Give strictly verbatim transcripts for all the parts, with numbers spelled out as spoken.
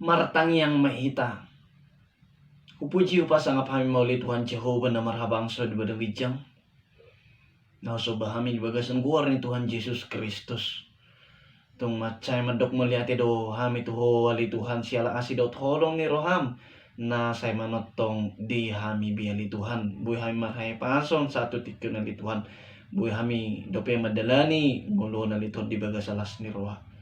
Martangiang ma hita. Hupuji hupasangap hami ma ale Tuhan Jahowa na marhabangsa di banua ginjang, na husomba hami di bagasan goar ni Tuhan Jesus Kristus. Tung mansai mandok mauliate do hami tu Ho ale Tuhan, siala asi dohot holong ni roham na sai manongtong di hami be ale Tuhan. Boi hami marhahipason sahat tu tingki on ale Tuhan. Boi hami dope mandalani ngolu on ale Tuhan di bagasan las ni roha.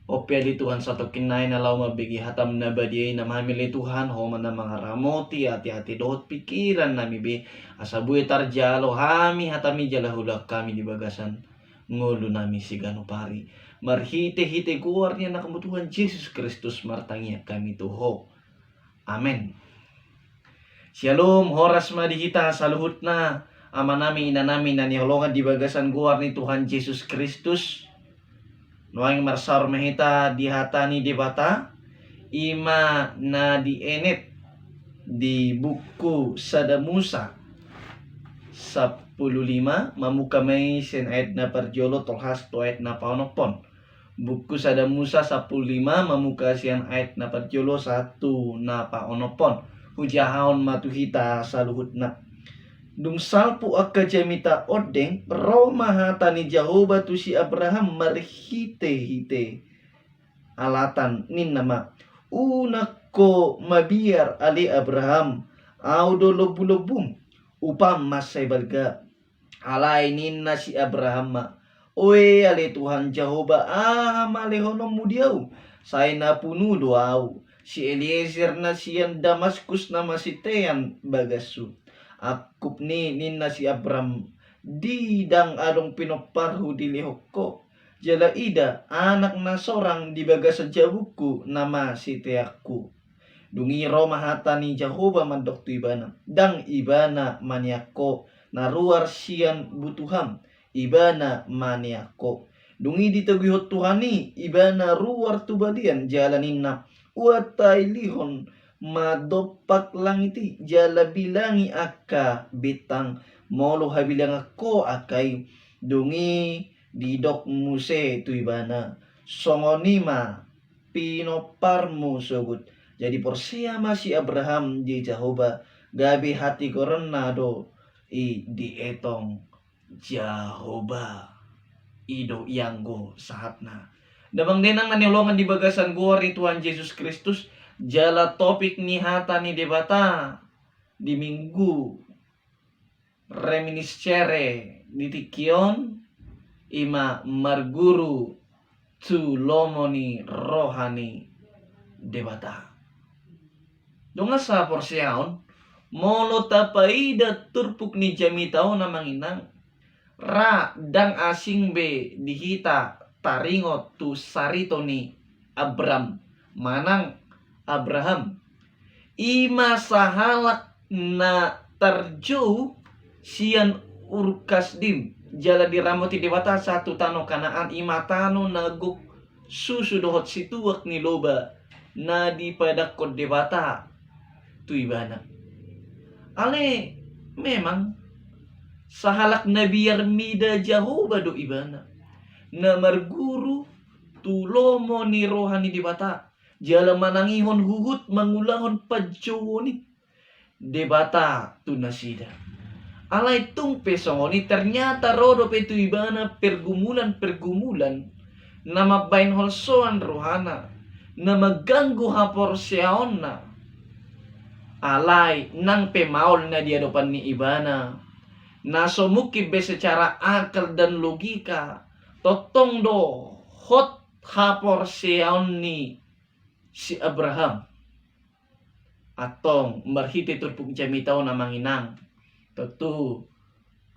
On pe ale Tuhan, satongkin nai na laho mambege hatam na badia i, inna ma hami ale Tuhan, Ho ma na mangaramoti ateate dohot pingkiran nami be, asa boi tarjalo hami hatami jala huulahon hami di bagasan ngolu nami siganup ari. Marhitehite goar ni Anakmu Tuhan Jesus Kristus martangiang hami tu Ho. Amen. Syalom, horas ma di hita saluhutna, amanami, inanami na hinaholongan di bagasan goar ni Tuhan Jesus Kristus. Nuaeng marsaor ma hita di hata ni Debata, i ma na dienet di buku Sada Musa sampulu lima, mamungka ma i sian ayat na parjolo tolhas tu ayat na paonomhon. Buku Sada Musa sampulu lima, mamungka sian ayat na parjolo sahat tu na paonomhon. Hujahahon ma tu hita saluhutna. Dung salpu angka jamita ondeng, ro ma hata ni Jahowa tu si Abraham marhitehite alatan, ninna ma: Unang ho mabiar ale Abraham, Ahu do lombulombum, upaam mansai balga. Alai ninna si Abraham ma: Oe ale Tuhan Jahowa, aha ma lehononmu di ahu? Sai na punu do ahu. Si Eliezer na sian Damaskus na masitean bagashu. Angkup ni, ninna si Abraham, di ndang adong pinomparhu dilehon ho. Jala ida, anak na sorang di bagasan jabungku na masiteanku. Dung i ro ma hata ni Jahowa mandok tu ibana: Ndang ibana manean ho, na ruar sian butuham, ibana manean ho. Dung i ditogihon Tuhan i ibana ruar tu balian, jala ninna: Ua tailihon ma dompak langit i, jala bilangi angka bintang, molo habilangan ho angka i. Dung i didok muse tu ibana: Songon i ma pinomparmu sogot. Jadi porsea ma si Abraham di Jahowa, gabe hatigoronna do i dietong Jahowa. I do ianggo sahatna. Damang dainang na hinaholongan di bagasan goar ni Tuhan Jesus Kristus, jala topik ni hata ni Debata di minggu reminiscere di tingki on, i ma marguru tu lomo ni roha ni Debata. Dongan sahaporseaon, molo tapaida turpuk ni jamita on, amang inang, ra ndang asing be di hita taringot tu sarito ni Abram manang Abraham. I ma sahalak na tarjou sian Ur Kasdim, jala diramoti Debata sahat tu tano Kanaan, i ma tano na gok susu dohot situak ni loba na dipadanghon Debata tu ibana. Alai memang sahalak na biar mida Jahowa do ibana, na marguru tu lomo ni roha ni Debata, jala manangihon huhut mangulahon panjouon ni Debata tu nasida. Alai tung pe songon i, ternyata ro dope tu ibana pergumulan-pergumulan na mambahen holsoan rohana, na mangganggu haporseaonna. Alai nang pe maol na di adopan ni ibana, na so mungkin be secara akal dan logika, tongtong do hot haporseaon ni si Abraham. Antong marhite turpuk jamita on, amang inang, tontu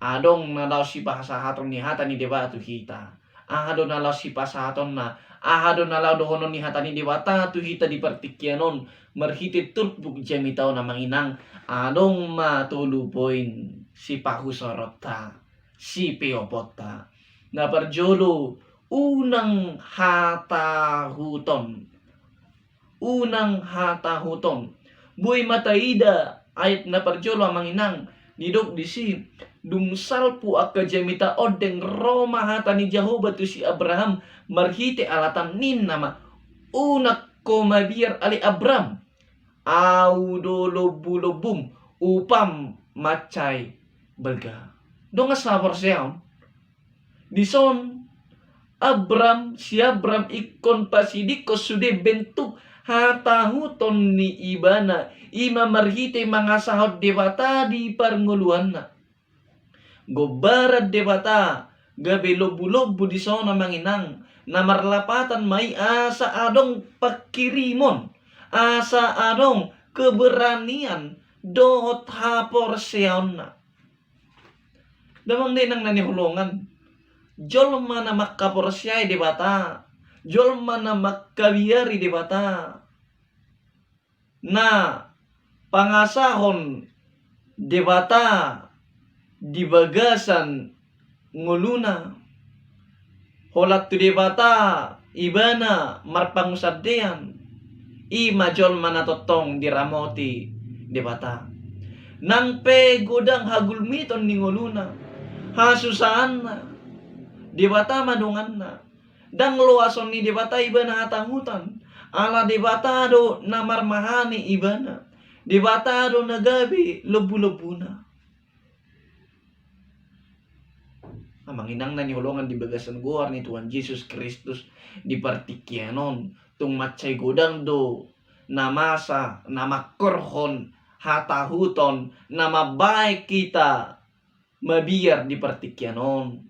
adong na laho sipasahaton ni hata ni Debata tu hita. Aha do na laho sipasahatonna? Aha do na laho dohonon ni hata ni Debata tu hita di partingkian on marhite turpuk jamita on, amang inang? Adong ma tolu poin sipahusoronta, sipeoponta. Na parjolo, unang hatahuton. Unang hatahuton. Boi ma taida ayat na parjolo, amang inang, didok disi: Dung salpu angka jamita ondeng, ro ma hata ni Jahowa tu si Abraham marhite alatan, ninna ma: Unang ho mabiar ale Abram, au do lombu-lombum, upam mansai balga. Dongan sahaporseaon, dison Abram, si Abram ingkon pasidingkon sude bentuk hatahuton ni ibana, i ma marhite mangasahon Debata di parngoluanna. Gombaran Debata gabe lombu-lombu dison, amang inang, na marlapatan ma i asa adong pangkirimon, asa adong keberanian dohot haporseaonna. Damang dainang na hinaholongan, jolma na mangkaporseai Debata, jolma na mangkabiari Debata, na pangasahon Debata di bagasan ngoluna, holan tu Debata ibana marpangunsandean, i ma jolma na tongtong diramoti Debata. Nang pe godang hagulmiton ni ngoluna, hasusaanna, Debata ma donganna. Ndang loason ni Debata ibana hatahutan, ala Debata do na marmahani ibana, Debata do na gabe lombu-lombuna. Amang inang na hinaholongan di bagasan goar ni Tuhan Jesus Kristus, di partingkian on tung mansai godang do na masa na mangkorhon hatahuton na mambahen hita mabiar di partingkian on,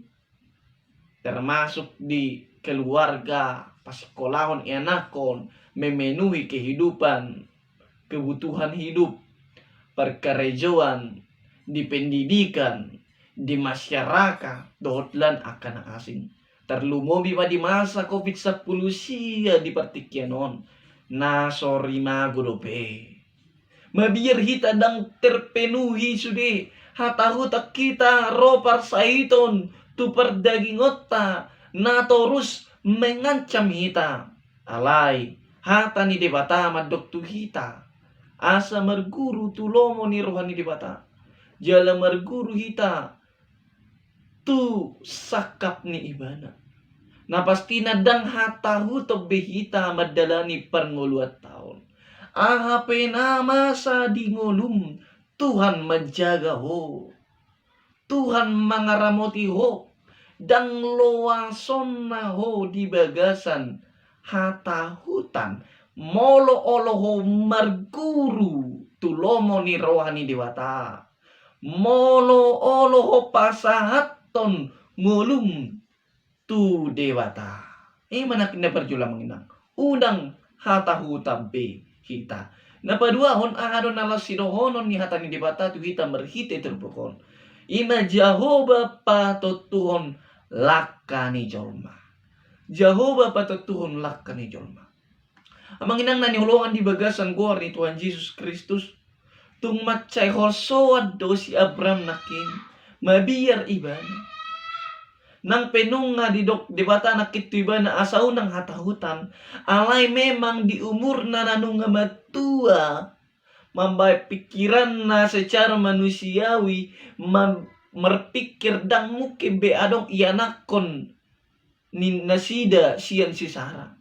termasuk di keluarga, pasikkolahon ianakhon, memenuhi kehidupan, kebutuhan hidup, parkarejoan, di pendidikan, di masyarakat, dohot lan angka na asing. Tarlumobi ma di masa covid sampulu sia di partingkian on, na so rimago dope. Mabiar hita ndang terpenuhi sude hatahutan hita ro parsahiton tu pardagingonta na torus mengancam hita. Alai hata ni Debata mandok tu hita, asa marguru tu lomo ni roha ni Debata, jala marguru hita tu sangkap ni ibana. Na pastina ndang hatahuton be hita mandalani parngoluanta on. Aha pe na masa di ngolum, Tuhan manjaga ho, Tuhan mangaramoti ho. Ndang loasonna ho di bagasan hatahutan, molo olo ho marguru tu lomo ni roha ni Debata, molo olo ho pasahathon ngolum tu Debata. I ma nangkin na parjolo, amang inang, unang hatahutan be hita. Na paduahon, aha do na laos sidohonon ni hata ni Debata tu hita marhite turpuk on? I ma Jahowa patontuhon langka ni jolma. Jahowa patontuhon langka ni jolma. Amang inang na hinaholongan di bagasan goar ni Tuhan Jesus Kristus, tung mansai holsoan do si Abram nangkin mabiar ibana. Nang pe nunga didok Debata nangkin tu ibana asa unang hatahutan, alai memang di umurna na nunga matua, mambahen pingkiranna secara manusiawi, mam-, marpingkir ndang mungkin be adong ianakhon ni nasida sian si Sara.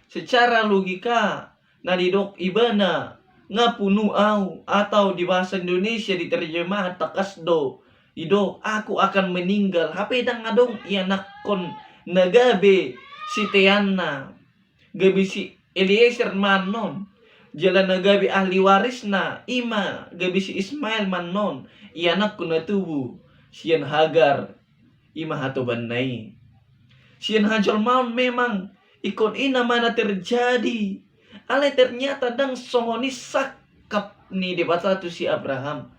Secara logika, na didok ibana, nga punu au, atau di bahasa Indonesia diterjemahkan tangkas do didok, aku akan meninggal, hape ndang adong ianakhon na gabe siteanna, gabe si Eliezer ma annon, jala na gabe ahli warisna, i ma gabe si Ismael ma annon, ianakhon na tubu sian Hagar, i ma hatobanna i. Sian hajolmaon memang ingkon i nama na terjadi. Alai ternyata ndang songon i sangkap ni Debata tu si Abraham.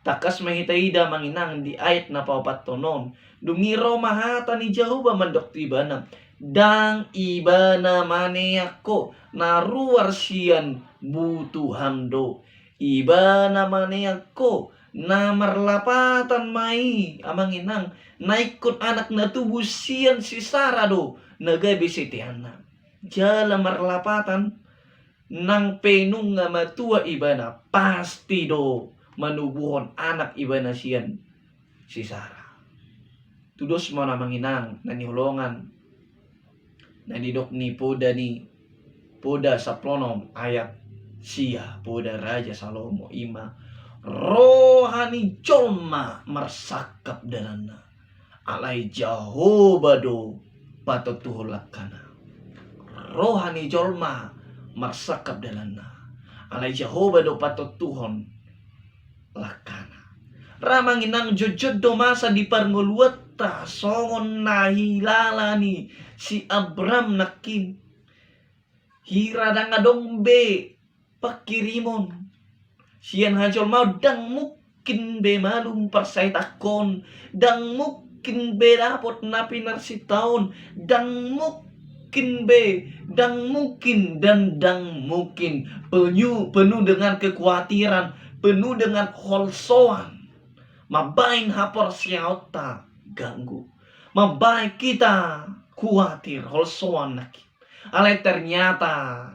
Tangkas ma hita ida, amang inang, di ayat na paopathon on. Dung i ro ma hata ni Jahowa mandok tu ibana, ndang ibana maneang ho na ruar sian butuham do. Ibana maneang ho na marlapatan ma i, amang inang, na ingkon anak na tubu sian si Sara do na gabe siteanna. Jala marlapatan, nang pe nunga matua ibana, pasti do manubuhon anak ibana sian si Sara. Tudos ma on, amang inang na hinaholongan, na nidok ni poda ni Poda sampulu onom ayat sia, Poda Raja Salomo, i ma: Roha ni jolma marsangkap dalanna, alai Jahowa do patontuhon langkana. Roha ni jolma marsangkap dalanna, alai Jahowa do patontuhon langkana. Amang inang, jotjot do masa di parngoluanta songon na hilala ni si Abram nangkin. Hira ndang adong be pangkirimon sian hajolmaon, ndang mungkin be malum parsaitangkon, ndang mungkin be dapot na pinarsintaon, ndang mungkin be, ndang mungkin dan ndang mungkin. Penuh, penuh dengan kekuatiran, penuh dengan holsoan. Mambahen haporseaonta ganggu, mambahen hita kuatir, holsoan nangkin. Alai ternyata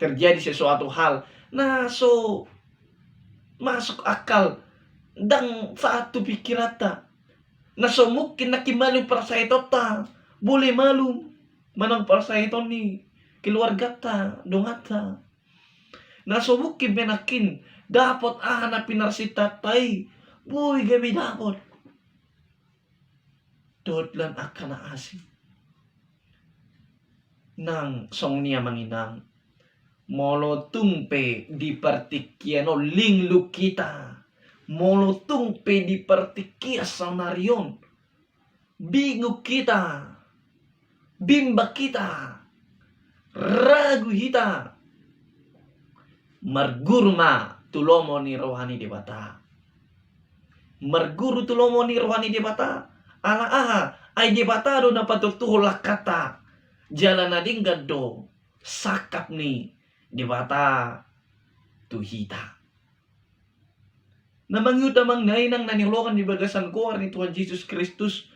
terjadi sesuatu hal na so masuk akal, ndang sahat tu pingkiranta, na so mungkin nangkin malum parsaitaonta, boi malum manang parsaiton ni keluarganta, donganta. Na so mungkin be nangkin dapot aha na pinarsintaonta i, boi gabe dapot. Dohot lan angka na asing. Nang songon i amang inang, molo tung pe di partingkian on linglung hita, molo tung pe di partingkian saonari on bingung hita, bimbang hita, ragu hita, marguru ma tu lomo ni roha ni Debata. Marguru tu lomo ni roha ni Debata. Ala aha? Ai Debata do na patontuhon langkanta. Jala na denggan do sangkap ni Debata tu hita. Na mangihut amang na inang na hinaholongan di bagasan goar ni Tuhan Jesus Kristus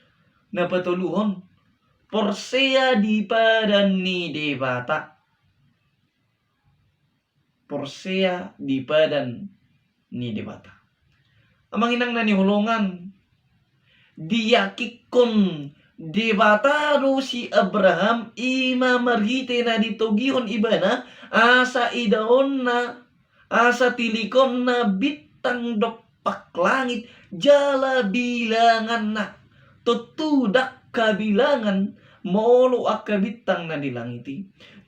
na patoluhon, porsea di padan ni Debata. Porsea di padan ni Debata. Amang inang na hinaholongan, diyakinhon Debata do si Abraham, i ma marhite na ditogihon ibana, asa idaonna, asa tilingkonna bintang dompak langit jala bilanganna. Tontu ndang habilangan molo angka bintang na di langit i.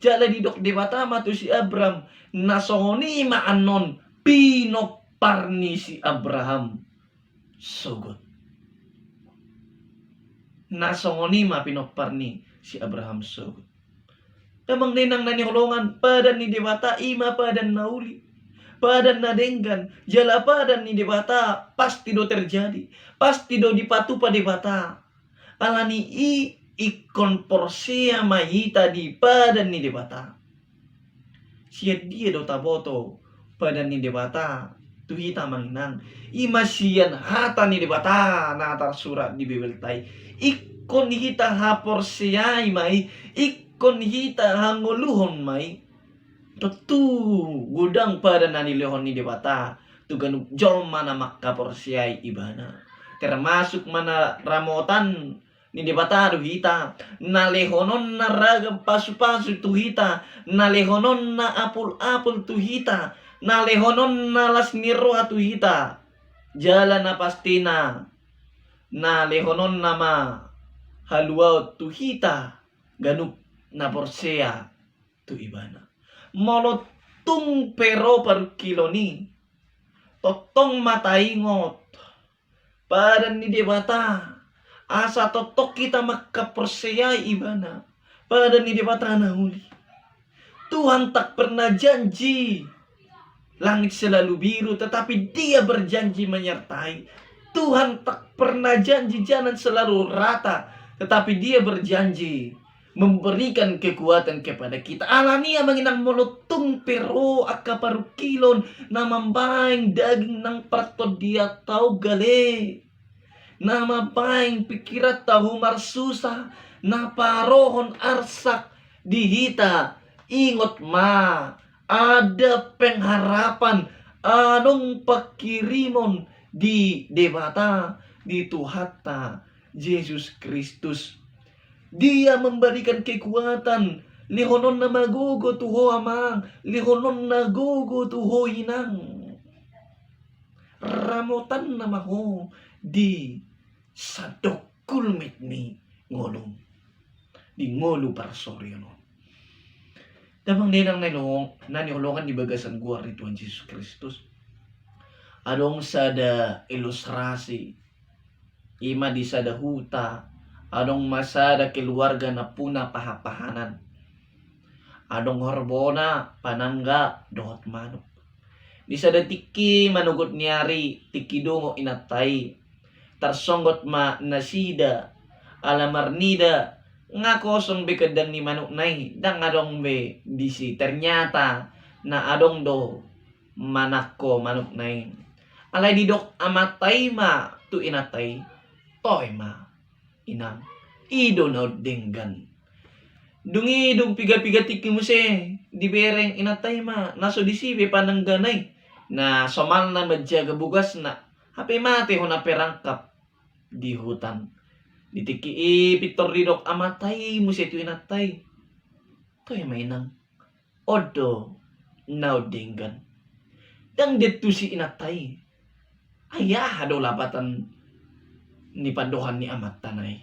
Jala didok Debata ma tu si Abraham, na songon i ma annon pinompar ni si Abraham sogot. Na songon i ma pinompar ni si Abraham sogot. Amang inang na hinaholongan, padan ni Debata i ma padan na uli, padan na denggan, jala padan ni Debata pasti do terjadi, pasti do dipatupa Debata. Alani i ingkon porsea ma hita di padan ni Debata. Sian dia do taboto padan ni Debata tu hita amang inang? I ma sian hata ni Debata na tarsurat di Bibelta i. Ingkon hita haporseai ma i, ingkon hita hangoluhon ma i. Tontu godang padan na nilehon ni Debata tu ganup jolma na mangkaporseai ibana. Termasuk ma na ramotan ni Debata do hita, na lehononna ragam pasupasu tu hita, na lehononna apulapul tu hita, na lehononna las ni roha tu hita. Jala na pastina, na lehononna ma haluaon tu hita ganup na porsea tu ibana. Molo tung pe ro parungkilon i, tongtong ma taingot padan ni Debata, asa tongtong hita mangkaporseai ibana. Padan ni Debata na uli. Tuhan tak pernah janji langit selalu biru, tetapi Dia berjanji menyertai. Tuhan tak pernah janji jalan selalu rata, tetapi Dia berjanji memberikan kekuatan kepada kita. Alani i amang inang, molo tung pe ro angka parungkilon na mambahen daging nang partondianta on gale, na mambahen pingkiranta humarsusa, na parohon arsak di hita, ingot ma, ada pengharapan, adong pangkirimon di Debata, di Tuhanta Jesus Kristus. Dia memberikan kekuatan Lehononna ma gogo tu ho amang, lehononna gogo tu ho inang. Ramotanna ma ho di sandok gulmit ni ngolum, di ngolu parsorion on. Damang dainang na niholongan di bagasan goar ni Tuhan Jesus Kristus, adong sada ilustrasi, ima di sada huta, adong ma sada keluarga na puna pahanpahanan. Adong horbona, panangga dohot manuk. Di sada tingki manogot ni ari, tingki dongan inanta i, tarsonggot ma nasida, ala marnida, nga kosong be kandang ni manukna i, ndang adong be disi. Ternyata na adong do manangko manukna i. Alai didok amanta i ma tu inanta i, toe ma inang, i do na denggan. Dung i dung piga-piga tingki muse, dibereng inanta i ma na so disi be pananggana i, na somalna manjaga bogasna, hape mate hona perangkap di hutan. Di tingki i pintor didok amanta i muse tu inanta i, toe ma inang, on do na denggan. Ndang diantusi inanta i, ai aha do lapatan ni pandohan ni amantana i?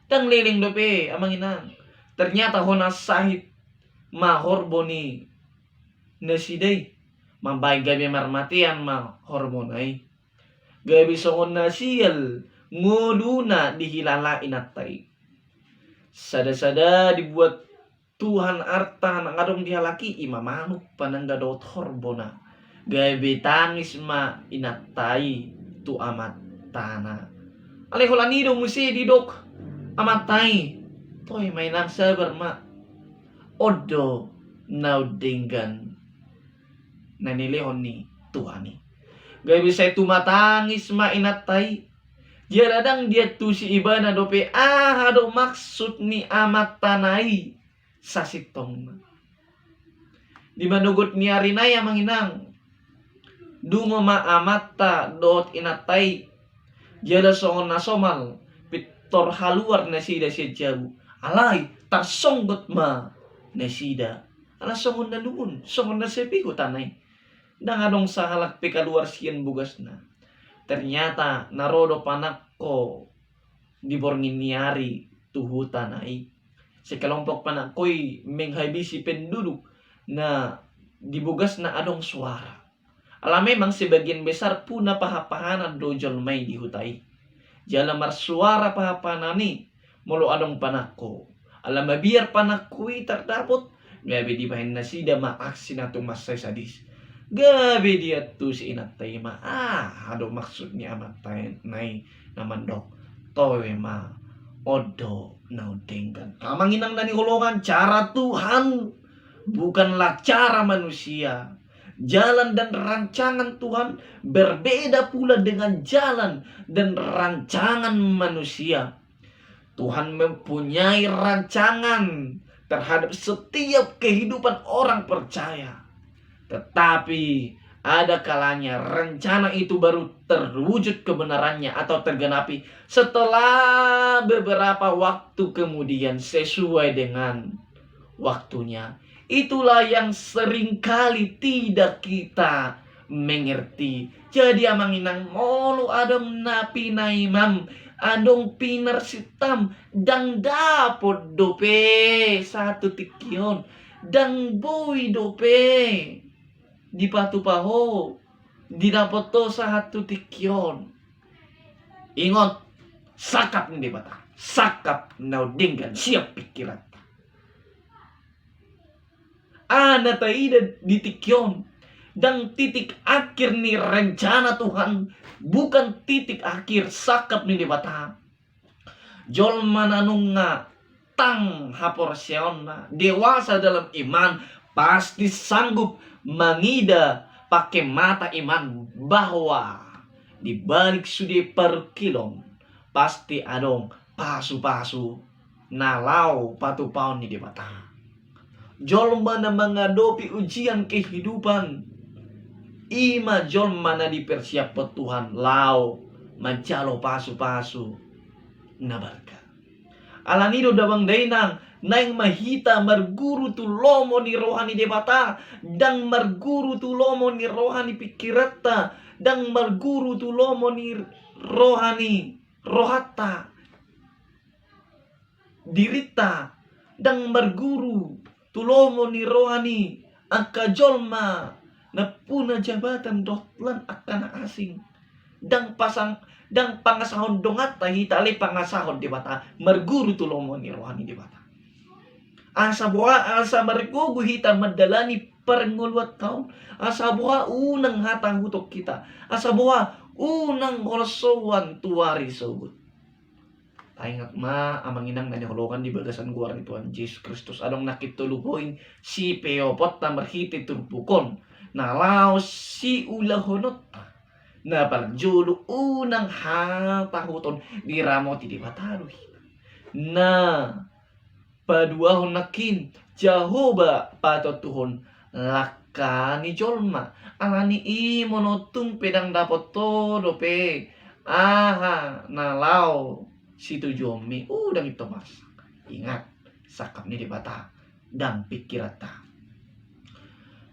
Ndang leleng dope amang inang. Ternyata hona sahit ma horbo ni nasida i, mambahen gabe marmatean ma horbona i. Gabe songon na sial ngoluna dihilala inanta i. Sada-sada dibuat Tuhan arta na adong di halak i, ima manuk, panangga dohot horbona. Gabe tangis ma inanta i tu amantana. Alai holan i do muse didok amanta i, toe ma inang, sabar ma, on do na denggan na nilehon ni Tuhan i. Gabe sai tumatangis ma inanta i. Jala ndang diantusi ibana dope aha do maksud ni amantana i sasintongna. Di manogot ni ari nai amang inang, dungo ma amanta dohot inanta i. Jala songon na somal pintor haluar nasida sian jabu, alai tarsonggot ma nasida. Ala songon na lungun, songon na sepi huta nai. Ndang adong sahalak pe kaluar sian bogasna. Ternyata na ro do panangko di borngin ni ari tu huta nai. Sekelompok panangko i menghabisi penduduk na di bogasna adong suara. Ala memang sebagian besar puna pahanpahanan do jolma i di huta i. Jala marsuara pahanpahanan i molo adong panangko. Ala mabiar panangko i tardapot, gabe dibahen nasida ma aksi na tung mansai sadis. Gabe diantusi inanta i ma aha do maksud ni amantana i na mandok, toe ma, on do na denggan. Amang inang na niholongan, cara Tuhan bukanlah cara manusia. Jalan dan rancangan Tuhan berbeda pula dengan jalan dan rancangan manusia. Tuhan mempunyai rancangan terhadap setiap kehidupan orang percaya. Tetapi ada kalanya rencana itu baru terwujud kebenarannya atau tergenapi setelah beberapa waktu kemudian sesuai dengan waktunya. Itulah yang seringkali tidak kita mengerti. Jadi amang inang, molo adong na pinaimam, adong pinarsintam, ndang dapot dope sahat tu tingki on, ndang boi dope dipatupa ho, didapot ho sahat tu tingki on. Ingot, sangkap ni Debata, sangkap na denggan sian pingkiranta. Aha na taida di tingki on? Ndang titik akhir ni rencana Tuhan, bukan titik akhir sangkap ni Debata. Jolma na nunga tang haporseaonna, dewasa dalam iman, pasti sanggup mangida pake mata iman bahwa di balik sude parungkilon pasti adong pasupasu na laho patupaon ni Debata. Jolma na mangadopi ujian kehidupan, i ma jolma na dipersiaphon Tuhan laho manjalo pasupasu na balga. Alani do damang dainang, Naeng ma hita marguru tu lomo ni roha ni Debata, ndang marguru tu lomo ni roha ni pingkiranta, ndang marguru tu lomo ni roha ni rohanta, dirinta, ndang marguru tu lomo ni roha ni angka jolma na puna jabatan dohot lan angka na asing. Ndang pasang, ndang pangasahon donganta hita, alai pangasahon Debata, marguru tu lomo ni roha ni Debata. Asa boha, asa margogo hita mandalani parngoluanta on, asa boha unang hatahuton hita, asa boha unang holsoan tu ari sogot. Taingot ma amang inang na hinaholongan di bagasan goar ni Tuhan Jesus Kristus, adong nangkin tolu poin sipeoponta marhite turpuk on na laho siulahononta. Na parjolo, unang hatahuton, diramoti Debata do hita. Na paduahon nangkin, Jahowa patontuhon langka ni jolma. Alani i molo tung pe ndang dapot ho dope aha na laho situjuonmi, unang ito marsak. Ingat, sangkap ni Debata, ndang pingkiranta.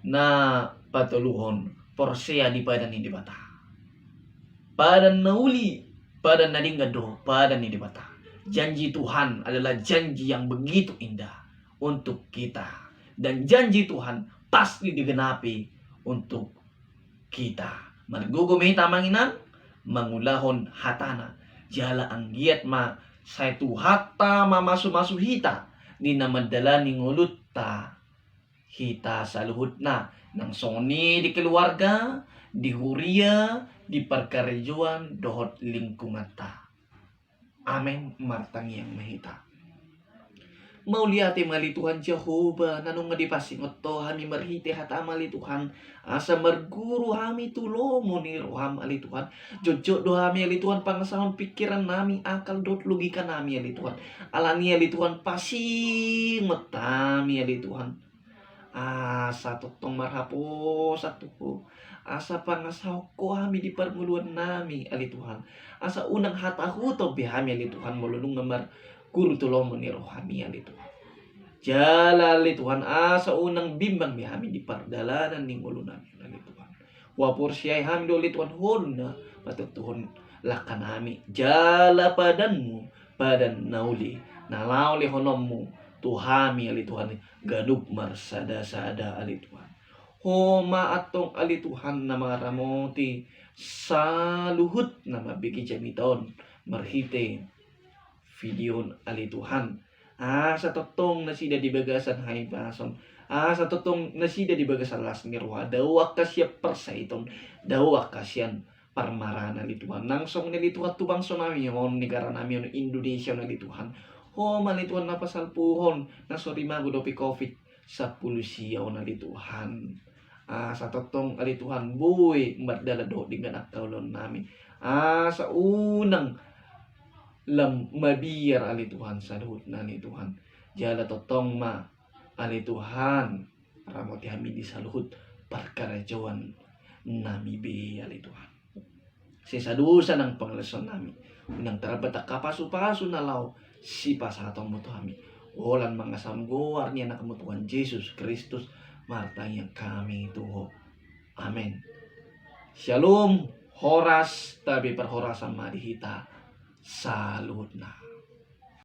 Na patoluhon, porsea di padan ni Debata. Padan na uli, padan na denggan do padan ni Debata. Janji Tuhan adalah janji yang begitu indah untuk kita. Dan janji Tuhan pasti digenapi untuk hita. Margogo ma hita amang inang mangulahon hatana. Jala anggiat ma sai Tuhanta mamasumasu hita di na mandalani ngolunta hita saluhutna, nang songon i di keluarga, di huria, di parkarejoan dohot lingkunganta. Amen. Martangiang ma hita. Mauliate ma ale Tuhan Jahowa, na nunga dipasingot Ho hami marhite hataM ale Tuhan, asa marguru hami tu lomo ni rohaM ale Tuhan. Jotjot do hami ale Tuhan pangasahon pingkirannami, akal dohot logikanami ale Tuhan. Alani i ale Tuhan pasingot hami ale Tuhan. Asa tongtong marhaposan tu Ho. Asa pangasahon Ho hami di parngoluannami ale Tuhan. Asa unang hatahuton be hami ale Tuhan molo nunga marguru tu lomo ni rohaMi ale Tuhan. Jala ale Tuhan asa unang bimbang be hami di pardalanan ni ngolunami ale Tuhan. Huaporseai hami do ale Tuhan Ho na patontuhon langkanami. Jala padanMu, padan na uli, na laho lehononMu tu hami ale Tuhan, ganup marsadasada ale Tuhan. Ho ma antong ale Tuhan na mangaramoti saluhut na mambege jamita on marhite video on ale Tuhan. Asa tongtong nasida di bagasan hahipason, asa tongtong nasida di bagasan las ni roha, dao angka sian parsaiton, dao angka sian parmaraan ale Tuhan. Nang songon i ale Tuhan tu bangsonami on, negaranami on Indonesia on ale Tuhan. Ho ma ale Tuhan na pasalpuhon na so rimago dope covid sampulu sia on ale Tuhan. Asa tongtong ale Tuhan boi mardalan dohot denggan angka ulaonnami. Asa unang lam mabiar ale Tuhan saluhutna ale Tuhan. Jala tongtong ma ale Tuhan ramoti hami di saluhut parkarejoannami be ale Tuhan. Sesa dosa nang pangalesonnami, unang tarbat angka pasupasu na laho sipasahatonMu tu hami. Holan mangasahon goar ni AnakMu Tuhan Jesus Kristus martangiang hami tu Ho. Amen. Syalom, horas, tabe parhorasan ma di hita saluhutna.